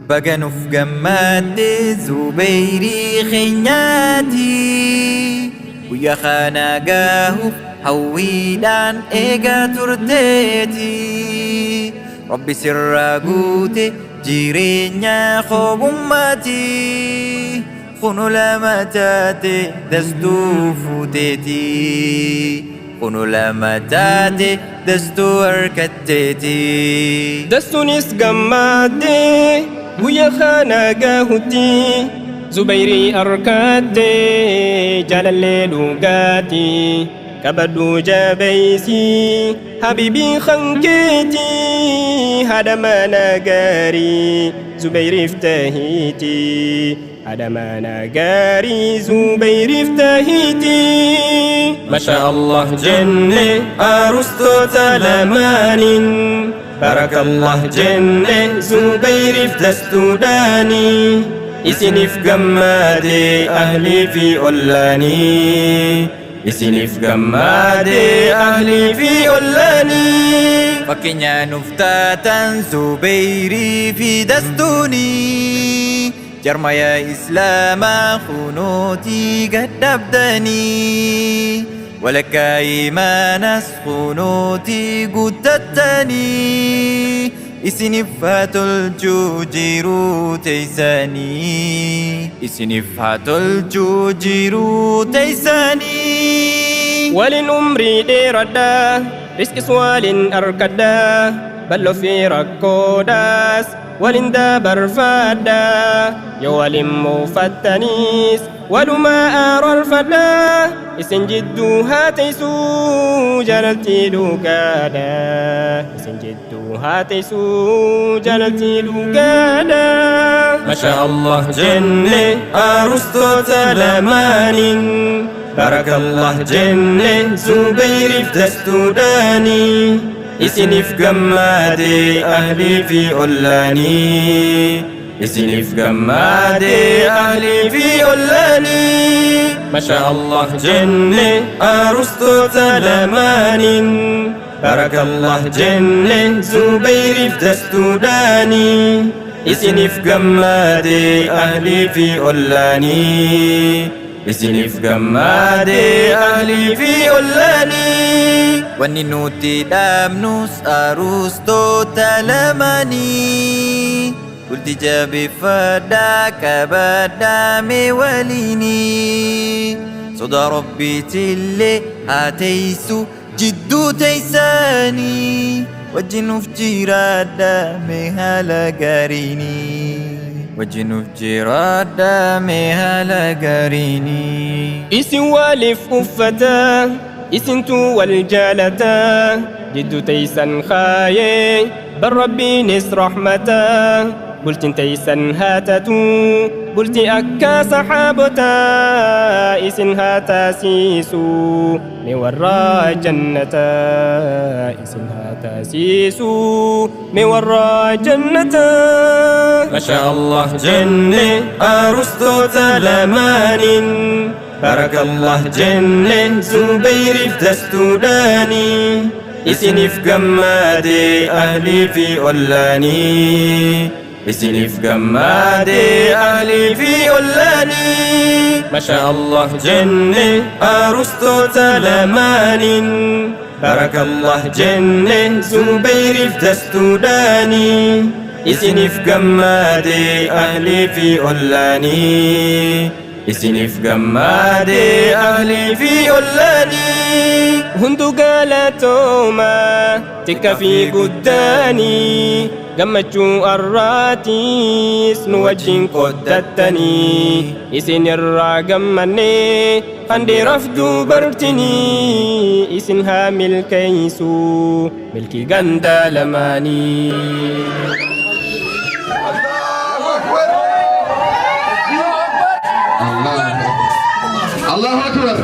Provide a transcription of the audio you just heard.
Baga nuuf gammadde Zubeyrii keenyaati. Guyyaa kana gahuuf hawwiidhaan eegaa turteeti. Rabbi sirraa guute jireenya koobummaati. Kunu lama taate dastuu fuuteeti. Kunu lama taate dastuu harkatteeti. Dastuunis gammadde guyyaa kana gahutti Zubayrii argatte jaalallee dhugaati qabadhu jabeessi habiibii kankeeti haadha mana gaarii Zubayriif tahiiti haadha mana gaarii Zubayriif tahiiti. Masha Allah jenne arustoota lamaanin Barakallah jenne Zubayriif dastuudhaani Isiniif gammaade ahlii fi ollaanii Isiniif gammaade ahlii fi ollaanii Fakkeenya nuuf taatan Zubeyrii fi Dastuuni. Jarmaya Islaamaa kunuutii gadhabdanii. Walakkaa imaanas kunuutii guuttattanii. Isiniif haa tolchuu jiruu teessanii. Isiniif haa tolchuu jiruu teessanii. Waliin umrii dheeradha, riskis waliin argadha, bal'oo fi rakkoodhaas waliin dabarfadha, yoo waliin muufattanis walumaa araarfadha, isin jidduu haa teessuu jaalaltii dhugaadha, isin jidduu haa teessuu jaalaltii dhugaadha. Masha Allah jenne arustoota lamaanin Barakallah jenne Zubayriif dastuudhaani Isiniif gammaade ahlii fi ollaanii Isiniif gammaade ahlii fi ollaanii Masha Allah jenne arustoota lamaanin Barakallah jenne Zubayriif dastuudhaani Isiniif gammaade ahlii fi ollaanii Isiniif gammaade ahlii fi ollaanii Wanni nuti dhaabnus arustoota lamaanii. Bulti jabeeffadhaa qabadhaa mee waliinii. Sodaa Rabbiitillee haa teessu jidduu teessanii. Wajjin uf jiraadhaa mee haala gaariinii. Wajjin uf jiraadhaa mee haala gaariinii. Isin waliif uffata, isintu wal jaalata, jidduu teessan kaayee, bar Rabbiinis rahmata, bultiin teessan haa taatu, bultii akka saxaabota, isin haa taasisu, mee warra jannata, isin haa taasisu, mee warra jannata. Masha Allah jenne arustoota lamaanin Barakallah jenne Zubayriif dastuudhaani Isiniif gammaade ahlii fi ollaanii Isiniif gammaade ahlii fi ollaanii Masha Allah jenne arustoota lamaanin Barakallah jenne Zubayriif dastuudhaani Isiniif gammaade ahlii fi ollaanii Isiniif gammaade ahlii fi ollaanii Hundu galatooma xiqqaa fi guddaanii gammachuu arraatiis nu wajjin qooddattanii isin irraa gammannee kan dhiiraaf dubartinii isin haa milkeessu milkii ganda lamaanii. Allahu Akbar.